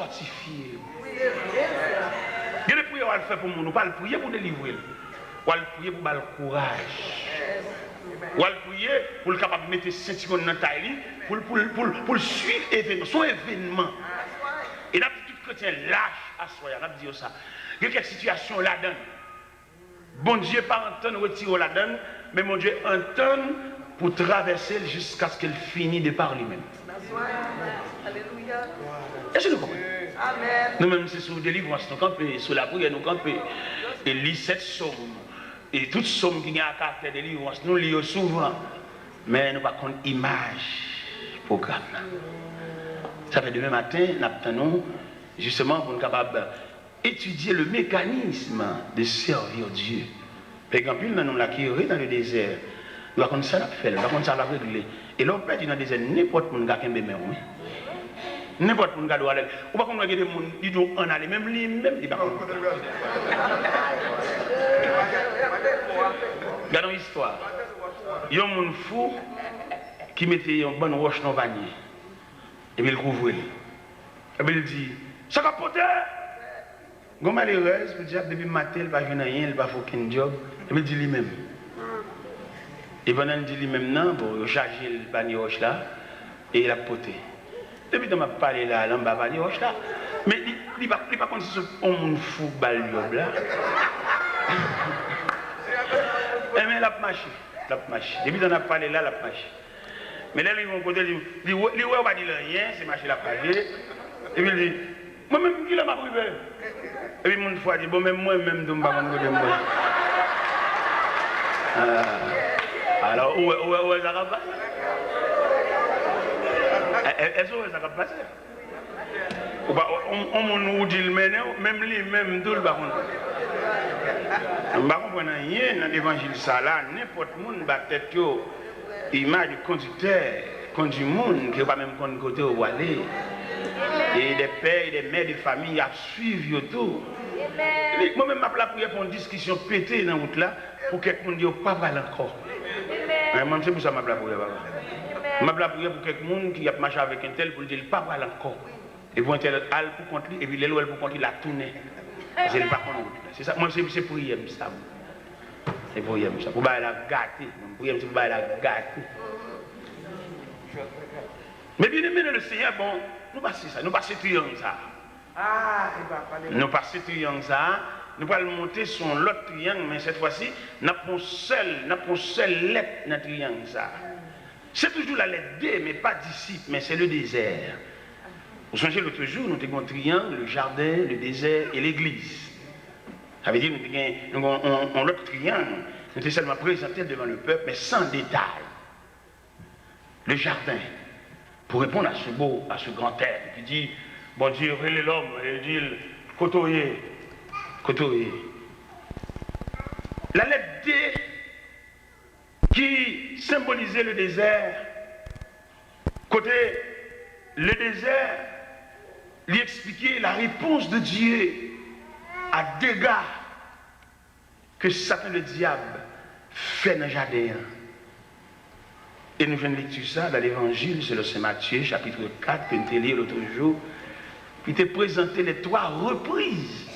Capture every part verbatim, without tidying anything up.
fòtifye yo. Gen de priyè w al fè pou moun, ou pa al priye pou delivre l. W al priye pou ba l kouraj. W al priye pou l kapab mete sentiwon nan tay li, pou l, pou l, pou l, pou l swiv evènman. Se yon evènman. E n ap di tout kretyen lach aswè a, n ap di yo sa. Gen kèk sitiyasyon ladan l. Bondye pa antann retire w ladan l, men Bondye antann pou travèse l jiskaske l fini de par li menm. Èske nou konprann? Nou menm, se sou delivrans nou kanpe, sou lapriyè nou kanpe. E li sèt sòm, e tout sòm ki gen a karaktè delivrans, nou li yo souvan. Men nou pa konn imaj pwogram nan. Sa fè demen maten, n ap tann nou, jisteman, pou n kapab étudier le mécanisme de servir Dieu. Paske anpil nan nou la ki ere nan le dezè, nou pa konn sa n ap fè, nou pa konn sa n ap regle. E lè w pèdi nan dezè, nenpòt moun ka kenbe men w, wi. Nenpòt moun ka di w ale. Ou pa konn wè gen de moun, li di w ann ale, menm li menm, li pa konn. Gade yon istwa. Yon moun fou ki mete yon bann wòch nan yon panye. Epi l kouvri l. Epi l di, "Sa k ap pote?" Gon malerèz, pou dyab, depi maten, li pa jwenn anyen, li pa fè okenn djòb. Epi l di li menm. E pandan l di li menm nan, bon, yo chaje l panye wòch la, e l ap pote. Depi tan m ap pale la, l anba panye wòch la. Men li, li pa, li pa konn si se yon moun fou k ba l djòb la. Enben, l ap mache, l ap mache. Depi tan n ap pale la, l ap mache. Men lè l rive yon kote, li, li, wè- li wè yo pa di l anyen, se mache l ap mache. Epi l di, "Mwen menm, kilè m ap rive?" Epi moun fou a di, "Bon, menm mwen menm tou, m pa konn kote m prale." Ah. Alò, ou wè, ou wè, ou wè sa k ap pase? È- è- Èske ou wè sa k ap pase? Ou pa, on, on moun ou di l mennen w, menm li menm tou l pa konn. M pa konprann anyen nan levanjil sa la, nenpòt moun ba tèt yo imaj de kondiktè, kondi moun ke yo pa menm konn kote yo prale. E de pè e de mè de fanmi ap swiv yo tou. Li, mwen menm m ap lapriyè pou yon diskisyon pete nan wout la, pou kèk moun di yo pa pral ankò. Mwen, mwen, se pou sa m ap lapriyè, papa. M ap lapriyè pou kèk moun ki ap mache avèk entèl pou l di l pa pral ankò. Epi entèl al pou kont li, epi lè l wè l pou kont li, l ap tounen. Paske l pa konn wout la. Se sa, mwen, se, se priyè m sa, mwen. Se priyè m sa. Pou bagay la gate. Mwen, priyè m, se pou bagay la gate. Men byeneme nan le Senyè, bon, nou pase sa, nou pase triyang sa. Nou pase triyang sa, nou pral monte sou yon lòt triyang, men sèt fwa si, n ap pran yon sèl, n ap pran yon sèl lèt nan triyang sa. Se toujou la lèt D, men pa disip, men se le dezè. Ou sonje lòt jou, nou te gen yon triyang, le jaden, le dezè e legliz. Sa vle di, nou te gen, nou gen yon, yon, yon lòt triyang, nou te sèlman prezante l devan le pèp, men san detay. Le jardin, pour répondre à ce mot, à ce grand thème, ki di, Bondye rele lòm e di l, "Kote w ye? Kote w ye?" La lèt D ki senbolize le dezè, kote le dezè, li eksplike la réponse de Dieu à dega ke Satan ledyab fè nan jaden an. E nou jwenn lekti sa nan Levanjil selon Sen Matye, chapit kat, ke n te li lòt jou. Li te prezante les trois reprises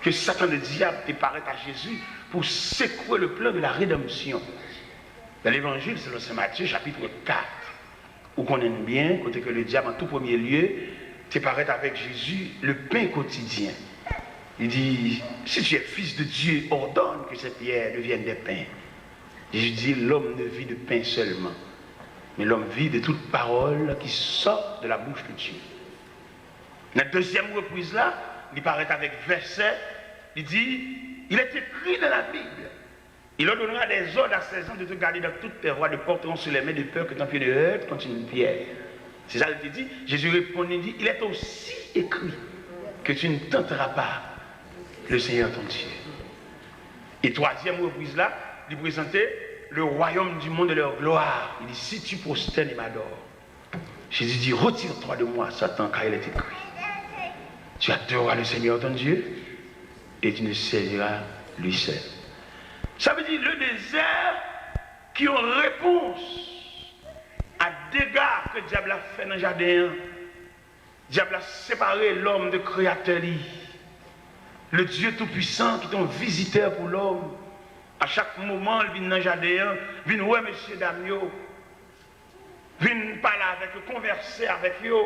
que Satan ledyab te parèt a Jezi pou sekwe le plan de la redanmsyon. Nan Levanjil selon Sen Matye, chapit kat. Ou konnen l byen, kote ke ledyab, an tou premye lye, te parèt avèk Jezi le pen kotidyen. Li di, "Si tu es fils de Dieu, ordonne que ces pierres deviennent des pains." Jésus dit, "L'homme ne vit de pain seulement, mais l'homme vit de toute parole qui sort de la bouche de Dieu." Nan dezyèm repriz la, li parèt avèk vèsè, li di, "Il est écrit dans la Bible, il ordonnera des ordres à ses anges de te garder dans toutes tes voies, de porter sur les mains, de peur que ton pied ne heurte contre une pierre." Se sa l te di. Jezi reponn, li di, "Il est aussi écrit que tu ne tenteras pas le Seigneur ton Dieu." E twazyèm repriz la, li prezante le royaume du monde et leur gloire. Li di, "Si tu prosternes et m'adores." Jésus dit, "Retire-toi de moi, Satan, car il est écrit, tu adoreras le Seigneur ton Dieu et tu ne serviras lui seul." Sa vle di, le dezè ki yon repons a dega ke dyab la fè nan jaden an. Dyab la separe lòm de Kreyatè li. Le Dieu Tout-Puissant ki te yon vizitè pou lòm. A chak moman, l vin nan jaden an, vin wè mesye dam yo, vin pale avèk yo, konvèse avèk yo.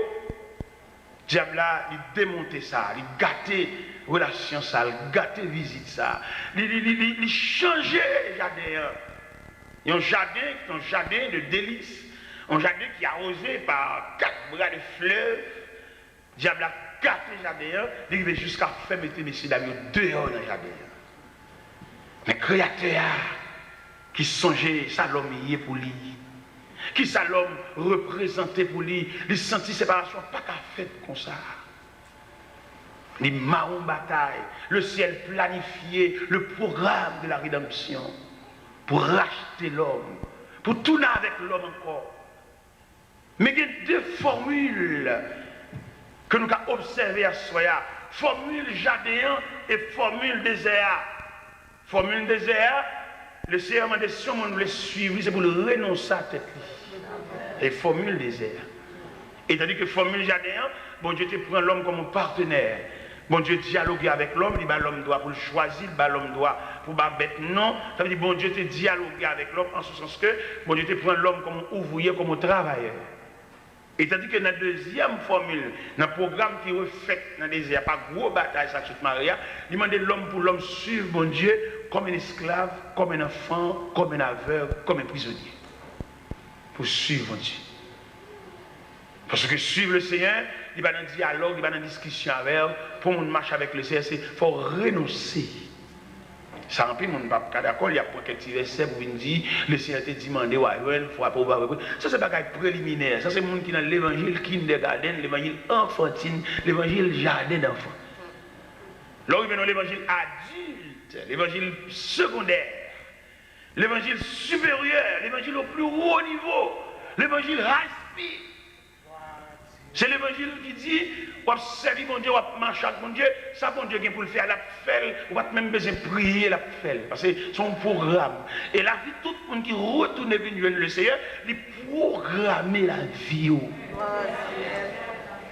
Dyab la, li demonte sa, li gate relasyon sa, li gate vizit sa. Li, li, li, li, li chanje jaden an. Yon jaden ki te yon jaden de delis, yon jaden ki awoze pa kat bra de flèv. Dyab la gate jaden an, li rive jiska fè mete mesye dam yo deyò nan jaden an. Men Kreyatè a ki sonje sa lòm ye pou li, ki sa lòm reprezante pou li, li santi separasyon pa ka fèt konsa. Li mare yon batay, le ciel planifye le programme de la rédemption pou rachte lòm, pou tounen avèk lòm ankò. Men gen de fòmil ke nou ka obsève aswè a. Fòmil jaden an e fòmil dezè a. Fòmil dezè a, Lesenyè mande si yon moun vle swiv li, se pou l renonse a tèt li. E fòmil dezè a. E tandike fòmil jaden an, Bondye te pran lòm kòm yon patenè. Bondye dyaloge avèk lòm, li ba lòm dwa pou l chwazi, li ba lòm dwa pou ba bèt non. Sa vle di Bondye te dyaloge avèk lòm an se sans ke Bondye te pran lòm kòm yon ouvriye, kòm yon travayè. E tandike nan dezyèm fòmil, nan pwogram ki refèt nan dezè a pa gwo batay sa k sot mare a, li mande lòm pou lòm swiv Bondye kòm en esklav, kòm en anfan, kòm en avèg, kòm en prizonye. Pou swiv Bondye. Paske swiv Lesenyè, li pa nan dyalòg, li pa nan diskisyon avè w. Pou yon moun mache avèk Lesenyè, se fò w renonse. Sa anpil moun p ap ka dakò, y ap pran kèk ti vèsè pou vin di, Lesenyè te di, mande w a jwenn, frape w pa repwe. Sa se bagay preliminè, sa se moun ki nan levanjil kindergarten, levanjil anfantin, levanjil jaden danfan. Lè w rive nan levanjil adilt, levanjil segondè, levanjil siperyè, levanjil au plus haut niveau, levanjil high speed. Se levanjil ki di, w ap sèvi Bondye, w ap mache ak Bondye, sa Bondye gen pou l fè a, l ap fè l, ou pa t menm bezwen priye, l ap fè l. Paske se yon pwogram. E lavi tout moun ki retounen vin jwenn Lesenyè, li pwograme lavi w.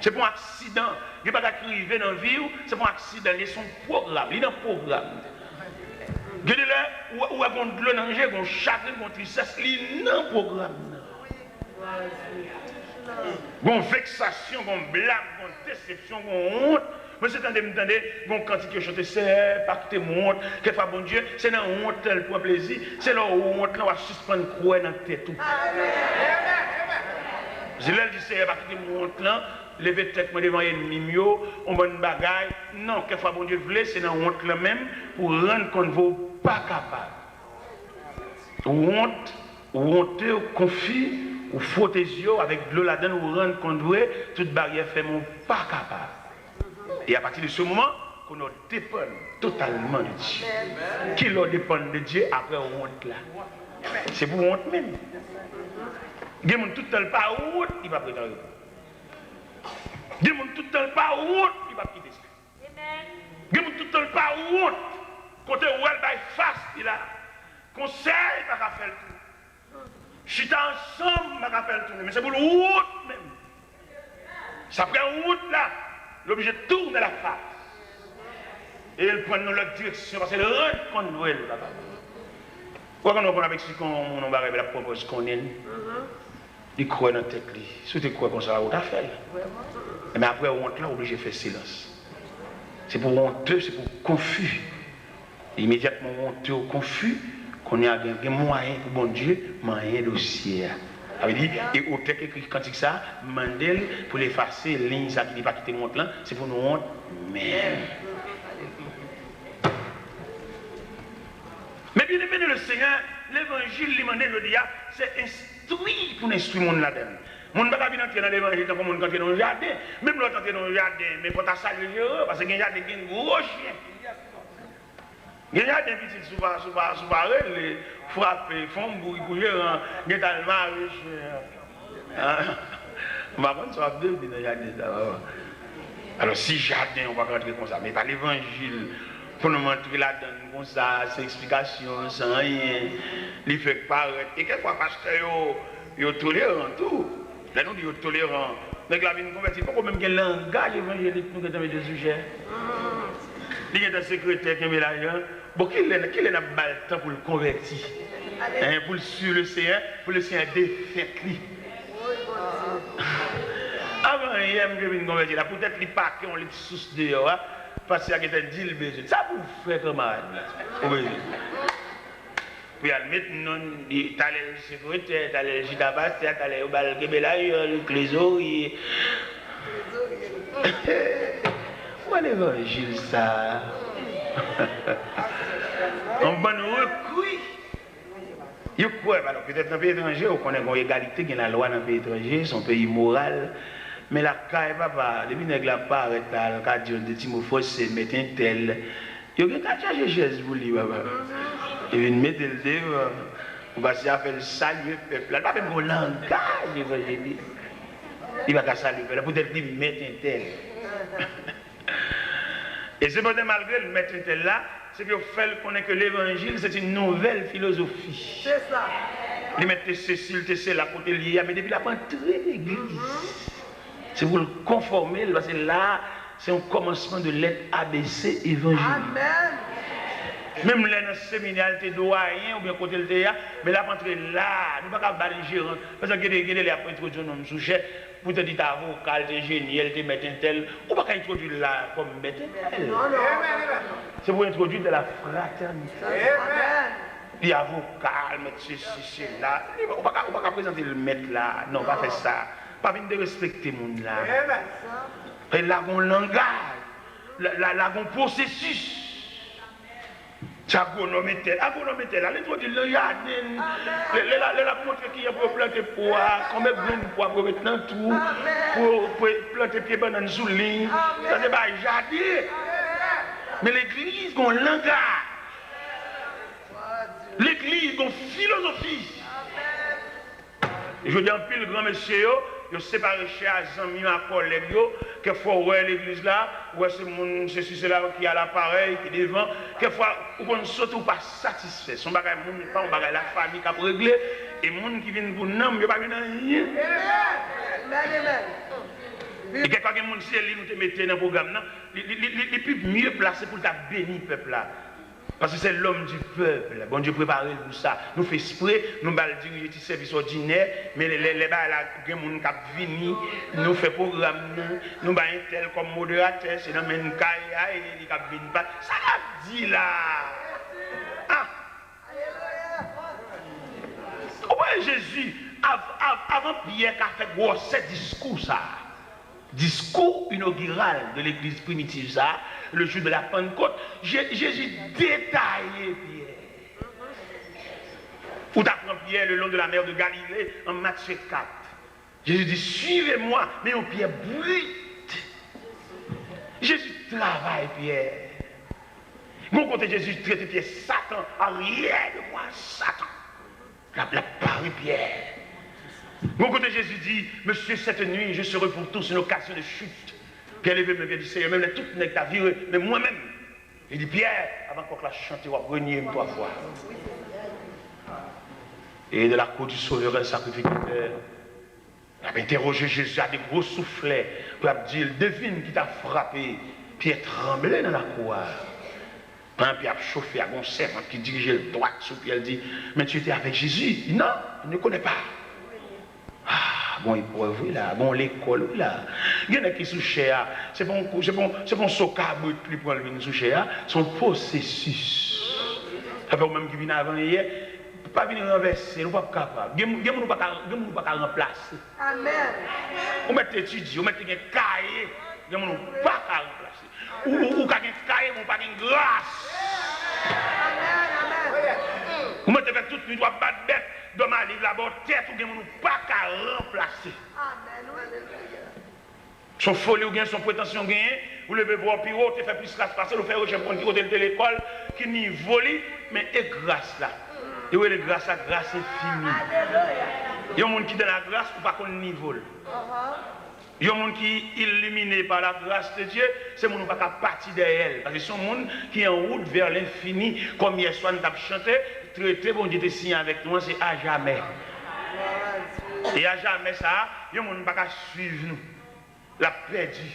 Se pa yon aksidan. Gen bagay ki rive nan vi w, se pa yon aksidan, li se yon pwogram, li nan pwogram. Gen de lè, ou, ou wè gon dlo nan je, gon chagren, gon tristès, li nan pwogram nan. Gon veksasyon, gon blag, gon desepsyon, gon wont. Mwen se tande m tande gon kantik yo chante, Seyè, pa kite m wont. Kèk fwa Bondye, se nan wont lan l pran plezi. Se lè w wont lan w ap sispann kwè nan tèt ou. Se lè l di, Seyè, pa kite m wont lan, leve tèt mwen devan ènmi m yo, yon bann bagay. Non, kèk fwa Bondye vle, se nan wont lan menm, pou w rann kont vre w pa kapab. Wont, wonte, w konfi, ou fwote zye w avèk dlo ladan l, ou rann kont vre, tout baryè fèmen, ou pa kapab. E apati de se moman, kounye a w depann totalman de Dye. Kilè w depann de Dye apre wont la? Se pou wont menm. Gen moun tout tan l pa wont, li p ap ret an repo. Gen moun tout tan l pa wont, li p ap kite sa. Gen moun tout tan l pa wont. Kote w wè l bay fas li la, konsèy pa ka fè l tou. Chita ansanm pa ka fè l tounen. Men se pou l wont menm. Se apre wont la, l oblije tounen lafas. E l pran yon lòt direksyon, paske l rann kont vre l pa kapab. Ou wè, konn, konn ap eksplike yon moun yon bagay, epi l ap pran pòz konnen l. Li kwè nan tèt li. Si w te kwè konsa, ou ta fè l. Ebyen, apre wont lan, w oblije fè silans. Se pou w wonte, se pou w konfi. Imedyatman w wonte, w konfi, kounye a gen, gen mwayen pou Bondye manyen dosye a. Sa vle di, e otè k ekri kantik sa a, mande l pou l efase liy sa ki di pa kite m wont lan, se pou nou wont menm. Men byeneme nan Lesenyè, levanjil li mande jodi a, se enstwi pou n enstwi moun ladan l. Moun pa ka vin antre nan levanjil tankou moun k antre nan yon jaden. Menm lè w t antre nan yon jaden, men fò w ta salye jeran, paske gen jaden ki gen gwo chen. Gen jaden pitit, si w pa, si w pa, si w pa rele, frape, fè yon bri pou jeran, gentan al mare chen an. M pa konn sa w ap devni nan jaden sa, papa. Alò, si jaden, ou pa ka antre konsa, men pa levanjil pou nou antre ladan l konsa, san eksplikasyon, san anyen. Li fèk parèt. E kèk fwa, pastè yo, yo toleran tou. Lè nou di yo toleran, Nèg la vin konvèti, li poko menm gen langaj evanjelik nou gentan mete sou chè. Li gentan sekretè, kenbe lajan. Bon, kilè, kilè n ap ba l tan pou l konvèti? Hein, pou l suiv le Seyè, pou le Seyè defèt li. Avan yè, m te vin konvèti la, poutèt li pake yon lit sous deyò a, pastè a gentan di l bezwen. Sa pou w fè, kanmarad la? Ou bezwen. Pou y al met non, li, talè l sekretè, talè l chita pastè, talè yo ba l kenbe lajan, trezorye. Mwen levanjil sa. Yon bann rekri. Yo kwè, alò, petèt nan peyi etranje, ou konnen gen egalite, gen lalwa nan peyi etranje, se yon peyi moral. Men lakay, papa, depi nèg la parèt la, l ka di yon de ti mo franse, mèt entèl. Yo gentan chache chèz pou li, papa. Yo vin mete l devan. Ou pa si afè l salye pèp la. Li pa menm gen yon langaj evanjelik. Li pa ka salye pèp la. Poutèt li mèt entèl. E sepandan, malgre l mèt entèl la, se pou yo fè l konnen ke levanjil, se yon nouvèl filozofi. Se sa. Li mèt te sesi, li te sela kote l ye a, men depi l ap antre legliz, se pou l konfòme l, paske la a, se yon kòmansman de lèt A B C evanjelik. Amèn. Menm lè nan seminè a, l te dwayen oubyen kote l te ye a, men l ap antre la a, nou pa ka ba l jerant. Paske gen de, gen de lè y ap entwodui yon nonm sou chè, poutèt li te avoka, li te enjenyè, li te mèt entèl, ou pa ka entwodui l la kòm mèt entèl. Non, non. Se pou entwodui de la fraternité. Amèn. Li avoka, l mèt sesi, sela. Li, ou pa ka, ou pa ka prezante l mèt la. Non, pa fè sa. Pa vin derespekte moun la. E la gon langaj. La, la, la gon pwosesis. Se agwonòm entèl. Agwonòm entèl la, li entwodui l nan jaden. Lè, lè, lè l ap montre kijan pou yo plante pwa, konbyen grenn pwa pou yo met nan twou, pou yo, pou yo plante pye bannann sou liy. Sa se bagay jaden. Men legliz gon langaj. Legliz gon filozofi. Jodi a, anpil gran mesye yo, yo separe chè a zanmi yo, a kòlèg yo. Kèk fwa, w wè legliz la, w wè se moun sesi, sela ki al aparèy, ki devan. Kèk fwa, ou konn soti, ou pa satisfè. Se yon bagay moun, pa yon bagay lafanmi k ap regle. E moun ki vin pou nanm, yo pa vin anyen. Amèn, amèn. E kèk fwa, gen moun, se li nou te mete nan pwogram nan, li, li, li, li, li pi mye plase pou l ta beni pèp la. Paske se l'homme du peuple. Bondye prepare l pou sa. Nou fè espre, nou ba l dirije ti sèvis òdinè, men lè, lè, lè bagay la, gen moun k ap vini, nou fè pwogram nan, nou bay entèl kòm moderatè, se nan men n kay a, e li k ap vin pa. Sa l ap di la? Ah! Ou wè Jezi, av-, av-, avan Pyè ka fè gwosè diskou sa a, discours inaugural de l'église primitive sa, le jour de la Pentecôte, Je-, Jezi detaye Pyè. Ou ta pran Pyè le long de la mer de Galilée an Matye kat. Jezi di, suivez-moi, men yon Pyè brit. Jezi travay Pyè. Gon kote Jezi trete Pyè Satan, arrière de moi, Satan. L ap, l ap pare Pyè. Gon kote Jezi di, Monsieur, cette nuit, je serai pour tous une occasion de chute. Pyè leve men, Pyè di, Seyè, menm lè tout nèg ta vire, men mwen menm, li di, Pyè, avan kòk la chante, w ap renye m twa fwa. Et de la cour du Sauveur, un sacrificateur. L ap entèwoje Jezi a de gwo souflè pou l ap di l, devine ki ta frape Pyè tranble nan lakou a. Pandan Pyè ap chofe a, gon sèvant ki dirije l dwat sou Pyè, l di, mais tu étais avec Jésus? Li di, non, je ne connais pas. Ah, gon eprèv wi la, gon lekòl wi la. Gen nèg ki sou chè a, se pa yon kou, se pa yon, se pa yon so kabrit li pran l vin sou chè a, se yon pwosesis. Sa fè ou menm ki vin avan yè, pa vin ranvèse l, ou p ap kapab. Gen moun, gen moun ou pa ka, gen moun ou pa ka ranplase. Amèn. Ou mèt etidye, ou mèt te gen kaye, gen moun ou pa ka ranplase. Ou, ou, ou ka gen kaye, men ou pa gen gras. Amèn, amèn. Ou mèt te fè tout nuit, w ap bat bèt, dòm a liv la bò tèt ou, gen moun ou pa ka ranplase. Amèn, wi. Se yon foli ou genyen, se yon pretansyon ou genyen, ou leve vwa w pi wo, ou te fè plis klas pase l, ou fè rechèch pou konn ki kote l te lekòl, ki nivo li, men e gras la. Yo rele gras la gras enfini. Yon moun ki dans la grâce, ou pa konn nivo l. Yon moun ki iliminé par la grâce de Dieu, se moun ou pa ka pati dèyè l. Paske se yon moun ki en route vers l'infini, kòm yèswa n t ap chante, trete Bondye te siyen avèk nou an, se ajamè. E ajamè sa a, yon moun pa ka swiv nou. L ap pèdi.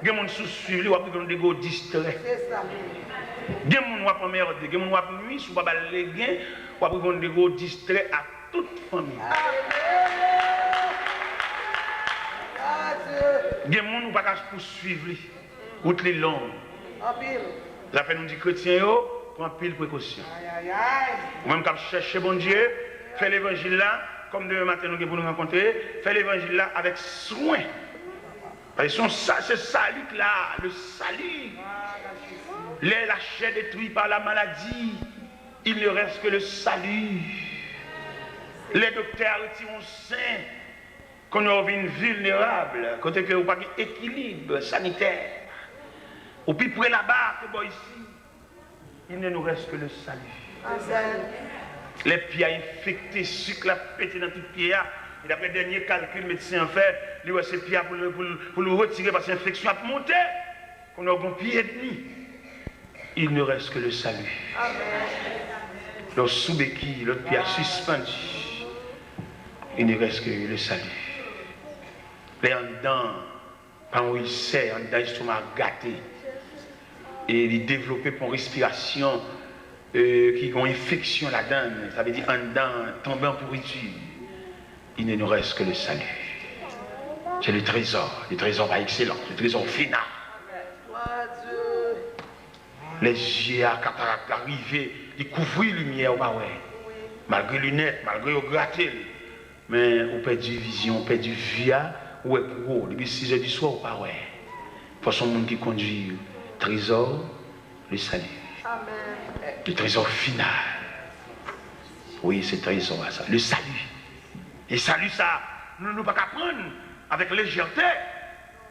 Gen moun si w swiv li, w ap rive yon degre w distrè. Gen moun w ap anmède, gen moun w ap nwi, si w pa ba l legen, w ap rive yon degre w distrè ak tout fanmi w. Gen moun ou pa ka pouswiv li. Wout li long. Zafè nou di kretyen yo, pran anpil prekosyon. Ou menm k ap chèche Bondye, fè levanjil la, kòm demen maten nou gen pou nou rankontre, fè levanjil la avèk swen. Paske se yon sa, se sali k la, le salut. Lè la chair détruite par la maladie, il ne reste que le salut. Lè doktè a retire yon sen, kounye a w vin vilnerab, kote ke ou pa gen ekilib sanitè. Ou pi pre laba ke bò isi. Il ne nous reste que le salut. Lè pye a enfekte, sik la pete nan tout pye a, e daprè dènye kalkil medsen an fè, li wè se pye a pou l, pou l, pou l retire paske enfeksyon ap monte. Kounye a w gen yon pye edmi. Il ne reste que le salut. Lè w sou beki, lòt pye a sispann. Il ne reste que le salut. Lè anndan pa yon ilsè anndan estoma gate. E li devlope pa yon respirasyon, e, ki gen yon enfeksyon ladan l. Sa vle di anndan tonbe an pouriti. Il ne nous reste que le salut. C'est le trésor, le trésor par excellence, le trésor final. Lè zye a, katarak la rive, li kouvri limyè, ou pa wè. Malgre linèt, malgre yo grate l, men ou pèdi vizyon, ou pèdi vi a, ou wè gwo. Depi sizè di swa, ou pa wè. Fò se yon moun ki kondui trezò, le salut. Le trésor final. Wi, se trezò a sa. Le salut. E sali sa, nou, nou pa ka pran avèk lejète.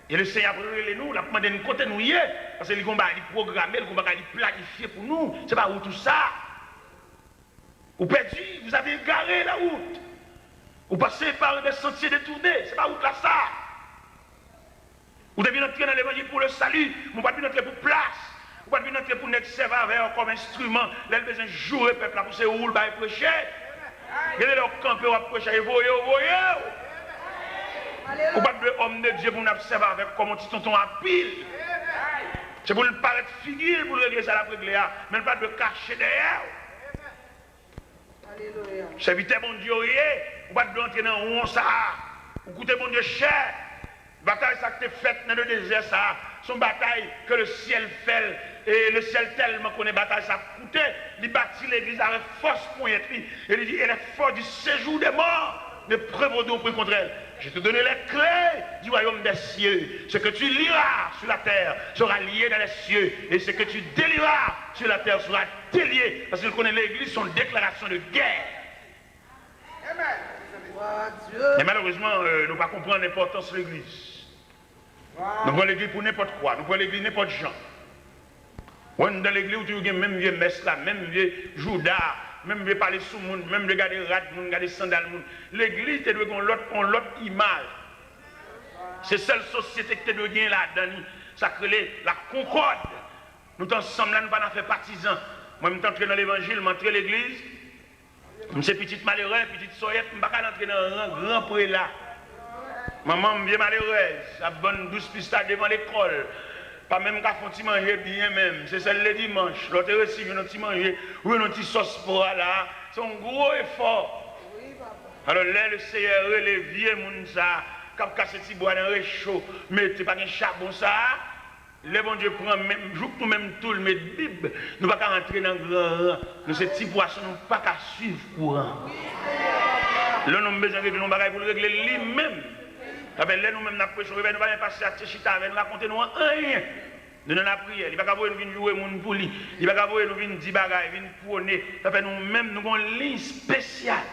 E le Senyè ap rele nou, l ap mande n kote nou ye, paske li gon bagay li pwograme, li gon bagay li planifye pou nou. Se pa wout ou sa. Ou pèdi, vous avez égaré la route. Ou pase par des sentiers détournés, se pa wout la sa. Ou te vin antre nan levanjil pou le salut, men ou pa t vin antre pou plas. Ou pa t vin antre pou nèg sèvi avè w kòm enstriman, lè l bezwen joure pèp la pou se ou l bay preche. Gen de lè w kanpe w ap preche, e voye yo voye w. Ou pa t dwe òm de Dye pou moun ap sèvi avè w kòm yon ti tonton apil. Se pou l parèt figi l pou l regle sa l ap regle a, men l pa t dwe kache dèyè w. Sèvitè Bondye w ye, ou pa t dwe antre nan won sa a. Ou koute Bondye chè. Batay sa k te fèt nan le dezè sa a, se yon batay ke le syèl fè l, e le syèl tèlman konnen batay sa ap koute, li bati legliz la avèk fòs ponyèt li, e li di, et les forces du séjour des morts ne prévaudront point contre elle. Je te donne les clés du royaume des cieux. Ce que tu lieras sur la terre sera lié dans les cieux, et ce que tu délieras sur la terre sera délié. Paske l konnen legliz se yon deklarasyon de gè. Men malerezman, euh, nou pa konprann enpòtans legliz. Nou pran legliz pou nenpòt kwa, nou pran legliz nenpòt jan. Ou anndan legliz, ou toujou gen menm vye mès la, menm vye jouda, menm vye pale sou moun, menm vye gade rad moun, gade sandal moun. Legliz te dwe gen yon lòt, yon lòt imaj. Se sèl sosyete ki te dwe gen ladan li, sa k rele la konkòd. Nou t ansanm la, nou pa nan afè patizan. Mwen, m t antre nan levanjil, m antre legliz. M se pitit malerè, pitit sòyèt, m pa ka al antre nan ran gran prela. Manman m, vye malerèz, ap vann dous pistach devan lekòl. Pa menm ka fè yon ti manje byen menm, se sèl ledimanch. Lè w te resi jwenn yon ti manje, ou jwenn yon ti sòs pwa la, se yon gwo efò. Alò, lè Leseyè rele vye moun sa a, k ap kase ti bwa nan recho, mete, pa gen chabon sa a, lè Bondye pran men, jouk nou menm tou l met bib, nou pa ka rantre nan gran ran. Nou se ti pwason, nou pa ka swiv kouran. Lè yon nonm bezwen regle yon bagay pou l regle l li menm. Sa fè lè nou menm n ap preche yon revèy, nou pa gen pastè a te chita avè nou, rakonte nou anyen. Nou nan lapriyè. Li pa ka voye nou vin joure moun pou li. Li pa ka voye nou vin di bagay, vin pwone. Sa fè nou menm, nou gen yon liy espesyal.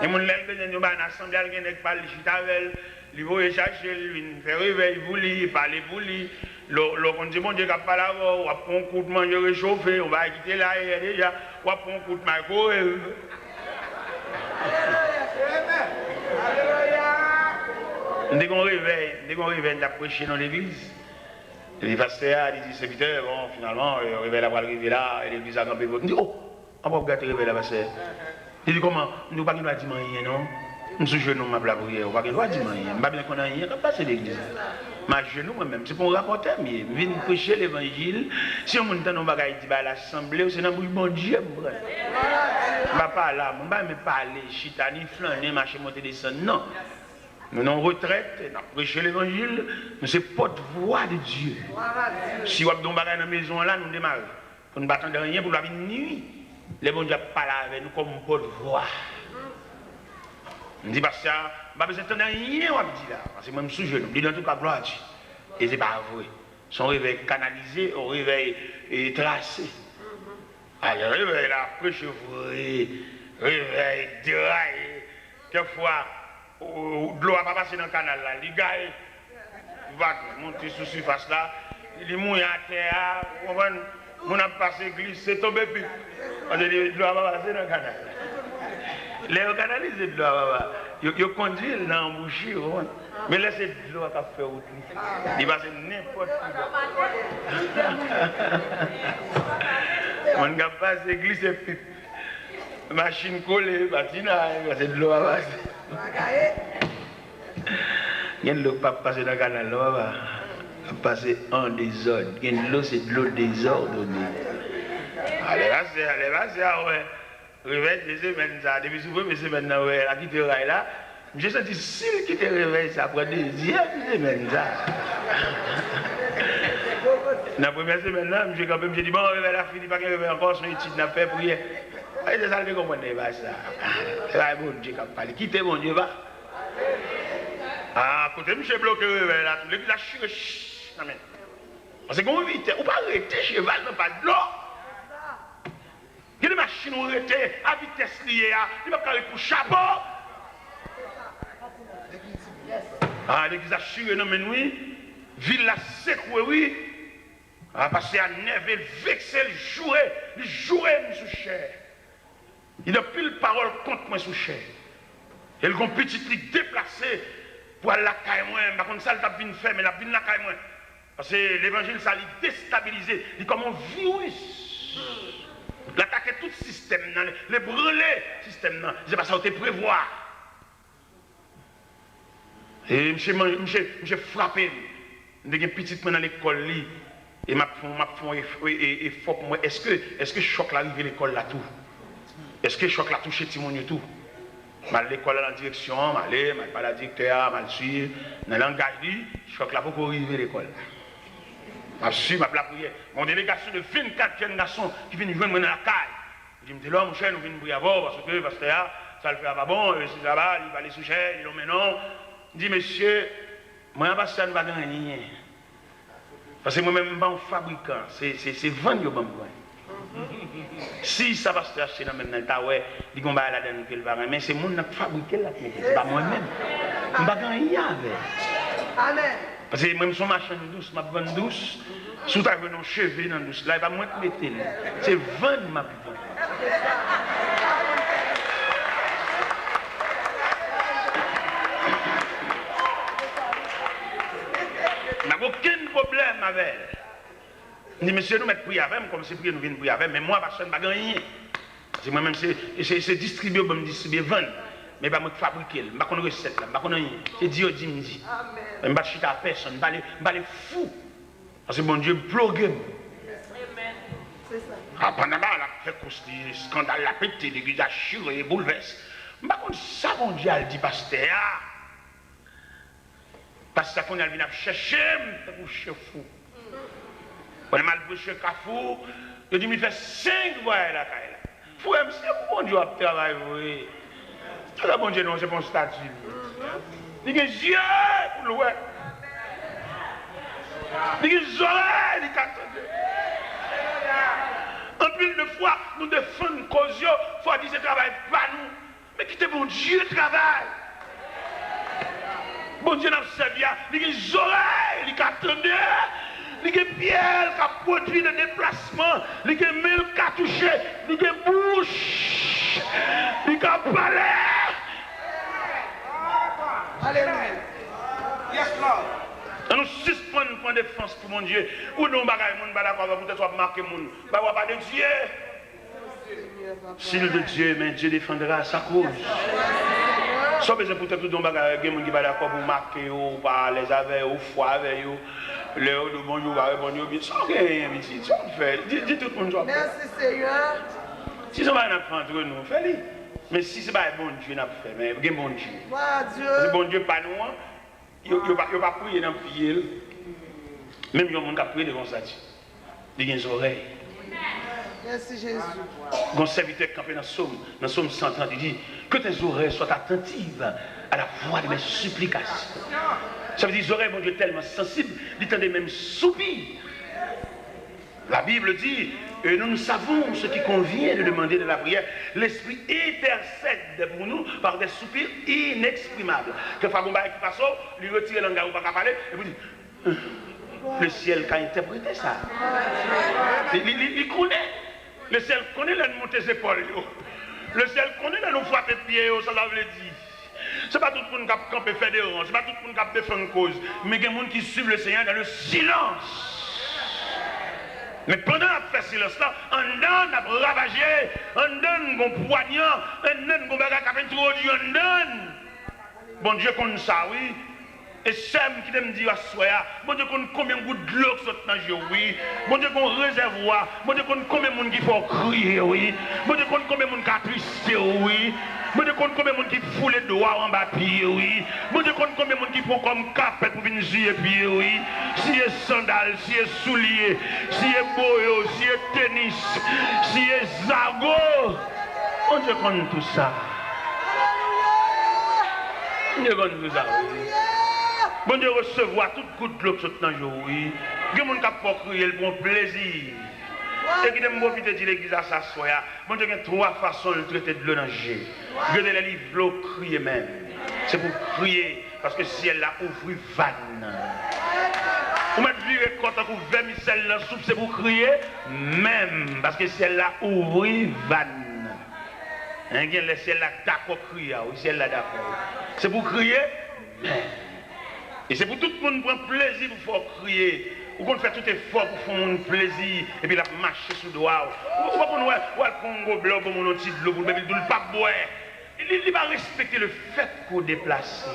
Gen moun lè l bezwen yon bagay nan asanble a, l gen nèg pa l, li chita avè l, li voye chache l, vin fè revèy pou li, pale pou li. Lè w, lè w konn se Bondye k ap pale avè w, w ap pran yon kout manje rechofe, yon bagay ki te la yè deja, w ap pran yon kout microwave. M te gen yon revèy, m te gen yon revèy, m t ap preche nan legliz. Epi pastè a, li di, sèvitè, bon, finalman, euh, revèy la pral rive la, e legliz la kanpe pou. M di, o, an w ap gate revèy la, pastè. Li di, kòman? M di, ou pa gen dwa di m anyen, non. M sou jenou m ap lapriyè, ou pa gen dwa di m anyen. M pa bezwen konn anyen k ap pase legliz la. M ajenou mwen menm, se pa yon rapòtè m ye. M vin preche levanjil. Si yon moun tande yon bagay di bagay la sanble w, se nan bouch Bondye m pran l. M pa pale a moun, m pa renmen pale, chita, ni flannen, mache monte desann, non. Nou nan yon retrèt, n ap preche levanjil, nou se pòtvwa de Dye. Si w ap di yon bagay nan mezon an la, nou demare. Pou n pa tande anyen, pou n pa vin nwi. Lè Bondye ap pale avè nou kòm pòtvwa. M di pastè a, m pa bezwen tande anyen w ap di la, paske mwen m sou jenou m. Li di antouka glwa a Dye. E se pa vre. Se yon revèy kanalize, yon revèy e, trase. Ale, revèy la ap preche vre, revèy deraye. Kèk fwa, ou, ou, dlo a pa pase nan kanal la, li gaye. Vag monte sou sifas la, li mouye atè a, ou konprann? Moun ap pase glise, tonbe pip. Paske li, dlo a pa pase nan kanal la. Lè yo kanalize dlo a, papa, yo, yo kondui l nan anbouchi, ou konprann? Men lè se dlo a k ap fè wout li, li pase nenpòt ki bò. Moun k ap pase glise pip. Machin kole, patinaj, pase dlo a pase. Gen dlo k p ap pase nan kanal non, papa. L ap pase an dezòd. Gen dlo, se dlo dezòdone. Ale pase, ale pase a wè. Revèy de semèn sa, depi sou premye semèn nan, wè, la kite ray la. Misye santi si l kite revèy sa, pran dezyèm semèn sa. Nan premyè semèn nan, misye kanpe, misye di, bon, revèy la fini, pa gen revèy ankò, se yon etid n ap fè, priyè. Ay, se sa l te konprann nan pastè a. Se pa Bondye k ap pale. Kite Bondye, pa. Ah, kote misye bloke revèy la, tou legliz la chire, ch, nan men. Paske gen yon vitès, ou pa rete cheval nan pa dlo. Gen de machin ou rete a vitès li ye a, li p ap ka ret pou chapo. Ah, legliz la chire nan men n wi. Vil la sekwe wi. Ah, pastè a nève, l vekse, l joure, li joure m sou chè. Li di anpil pawòl kont mwen sou chè. E l gon pitit li k deplase pou al lakay mwen. M pa konn sa l t ap vin fè, men l ap vin lakay mwen. Paske levanjil sa, li destabilize, li kòm yon viris. L atake tout sistèm nan, l ebrale sistèm nan. Se pa sa yo te prevwa. E misye, misye, misye frape m. M te gen pitit mwen nan lekòl li. E m ap fè, m ap fè yon efò, e, e, efò pou m wè èske, èske chòk la rive lekòl la tou. Èske chòk la touche timoun yo tou. M al lekòl la nan direksyon an, m ale, m al pale a direktè a, m al swiv. Nan langaj li, chòk la poko rive lekòl la. M ap swiv, m ap lapriyè. Yon delegasyon de vennkat jèn gason ki vin jwenn mwen nan lakay. Li di m, Telor, monchè, nou vin priye avè w, paske pastè a, sa l fè a pa bon, e si sa va, li pale sou chè, li lonmen non. M di, mesye, mwen a pastè a, nou pa gen anyen. Paske mwen menm, m pa yon fabrikan, se, se, se vann yo ban m vann. Si sa pastè achte nan men m nan, l ta wè, li gen yon bagay ladan l ke l pa renmen, se moun nan k fabrike l, l ap mete, se pa mwen menm. M pa gen anyen avè l. Paske mwen, m se yon machann dous, m ap vann dous. Si w ta jwenn yon cheve nan dous la, e pa mwen k mete l. Se vann m ap vann. M pa gen okenn pwoblèm avè l. M di, mesye, nou mèt priye avè m, kòm se priye nou vin priye avè m, men mwen a pastè, m pa gen anyen. Paske mwen menm, se, se, se distribye yo ban m distribye, vann. Men e pa mwen k fabrike l. M pa konn resèt la, m pa konn anyen. Se di yo di m di. Men m pa t chita a pèsonn, m pale, m pale fou. Paske Bondye ploge m. A, pandan bagay la ap fè kous li, eskandal la pete, legliz la chire, boulvès. M pa konn sa Bondye al di pastè a. Pastè a kounye a l vin ap chèche m tankou chen fou. Pandan m al preche Kafou, yo di m li fè senk vwayaj lakay la. Frè m, se pou Bondye w ap travay vre. Sa Bondye non, se pa yon estati li ye. Li gen zye pou l wè. Li gen zòrèy, li ka tande. Anpil de fwa, nou defann koz yo, fò di se travay pa nou. Men kite Bondye travay. Bondye n ap sèvi a, li gen zòrèy, li ka tande, li gen pye l k ap pwodui de deplasman, li gen men l ka touche, li gen bouch, li ka pale. Alelouya. Yes, Lord. Ann nou sispann pran defans pou Bondye. Ou di yon bagay, moun pa dakò avè w, poutèt w ap make moun. Bay w ap pale Dye. S'il veut Dieu, mais Dieu défendra sa cause. Sa w bezwen pou tèt ou di yon bagay, gen moun ki pa dakò pou w make yo, ou pa alèz avè yo, ou fwa avè yo. Lè yo di w bonjou, ou pa reponn yo byen. Sa w genyen, pitit? Sa w ap fè? Di, di tout moun sa w ap fè. Mèsi, Seyè. Si se yon bagay n ap fè antre nou, fè li. Men si se bagay Bondye n ap fè, men gen Bondye. Glwa a Dye. Paske Bondye pa nou an, yo, yo pa, yo pa priye nan pye l. Menm yon moun k ap priye devan yon estati. Li gen zòrèy. Mèsi, Jezi. Gon sèvitè k kanpe nan Sòm, nan Sòm san trant, li di, que tes oreilles soient attentives à la voix de mes supplications. Sa vle di, zòrèy Bondye tèlman sansib, li tande menm soupi. La Bible dit, et nous, nous savons ce qui convient de demander dans la prière. L'Esprit intercède pour nous par des soupirs inexprimables. Kèk fwa, gon bagay ki pase w, li retire lang la, ou pa ka pale, epi w di, Le syèl ka entèprete sa. Li, li, li, li konnen. Le syèl konnen lè n moute zepòl yo. Le syèl konnen lè nou frape pye yo, sa sa vle di. Se pa tout moun k ap kanpe fè deran, se pa tout moun k ap defann koz. Men gen moun ki suiv le Seigneur dans le silence. Men pandan n ap fè silans lan, anndan n ap ravaje, anndan n gon pwanyan, anndan n gon bagay k ap entwodui anndan n. Bondye konn sa, wi. E sè m, kite m di w aswè a, Bondye konn konbyen gout dlo k sot nan je w, wi. Bondye gon rezèvwa. Bondye konn konbyen moun ki fè w kriye, wi. Bondye konn konbyen moun k atriste w, wi. Bondye konn konbyen moun ki foule dwa w anba pye, wi. Bondye konn konbyen moun ki pran kòm kapèt pou vin siye pye, wi. Siye sandal, siye soulye, siye boyo, siye tenis, siye zago. Bondye konn tou sa. Bondye konn tou sa, wi. Bondye resevwa tout gout dlo k sot nan je w, wi. Gen moun k ap fè w kriye, l pran plezi. E kite m pwofite di legliz la sa aswè a, Bondye gen twa fason l trete dlo nan je. Gen de lè li vle w kriye menm. Se pou w kriye, paske syèl la ouvri vàn nan. Ou mèt vire kò tankou vèmisèl nan soup, se pou w kriye menm, paske syèl la ouvri vàn nan. Hein, gen lè syèl la dakò kriye a, wi, syèl la dakò, wi. Se pou w kriye menm. E se pou tout moun pran plezi pou fè w kriye. Ou konn fè tout efò pou fè yon moun plezi, epi l ap mache sou dwa w. Ou, ou pa konn wè, w al pran yon goblè, ou ban moun yon ti dlo pou l bwè, epi l di w l p ap bwè. Li, li, li pa respekte le fèt ke w deplase.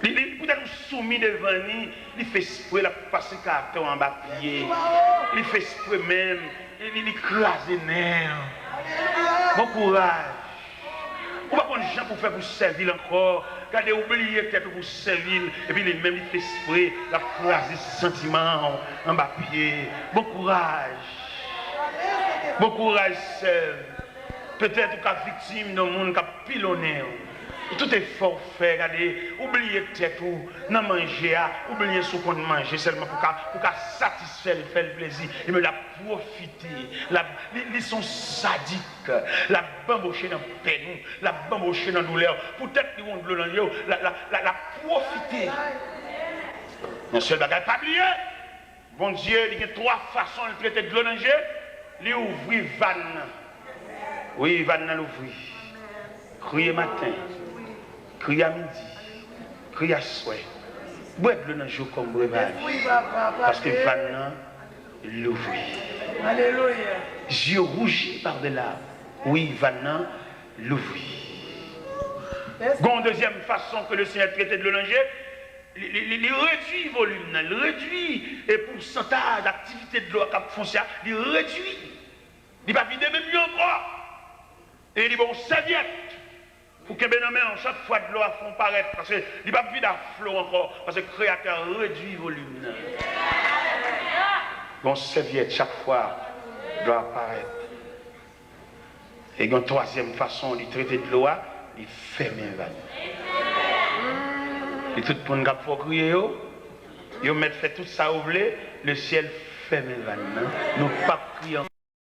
Li, li, poutèt ou soumi devan li, li fè espre l ap pase karatè w anba pye. Li fè espre menm, li, li, li kraze nen w. Bon kouraj. Ou pa konn jan pou fè pou sèvi l ankò. Gade, ou bliye tèt ou pou sèvi l, epi li menm li fè espre l ap kraze santiman w anba pye. Bon kouraj. Bon kouraj, sè m. Petèt ou ka viktim de yon moun k ap pilonnen w. Tout efò w fè, gade, ou bliye tèt ou nan manje a, ou bliye si w konn manje sèlman pou ka, pou ka satisfè l, fè l plezi. Epi l ap pwofite, l ap, li, li se yon sadik, l ap banboche nan pèn ou, l ap banboche nan doulè w. Poutèt li wè yon dlo nan je w, l ap, l ap, l ap, l ap pwofite. Yon sèl bagay, pa bliye, Bondye, li gen twa fason l trete dlo nan je, li ouvri vàn nan. Wi, vàn nan louvri. Kriye maten, kriye a midi, kriye aswè. Bwè dlo nan je w kòm brevaj. Paske vàn nan louvri. Alelouya. Yeux rougis par des larmes. Wi, vàn nan louvri. Gon dezyèm fason ke le Seigneur trete dlo nan je, li, li, li, li redui volim nan, li redui e pousantaj aktivite dlo a k ap fonse a, li redui. Li pa vide menm yo ankò. E li ba w sèvyèt pou kenbe nan men w chak fwa dlo a fon parèt, paske li p ap vide a flo ankò, paske Kreyatè a redui volim nan. Gon sèvyèt chak fwa dlo a parèt. E gen yon twazyèm fason li trete dlo a, li fèmen vàn. E tout moun k ap fè w kriye yo, yo mèt fè tout sa yo vle, le syèl fèmen vàn nan. Nou p ap kriye ankò.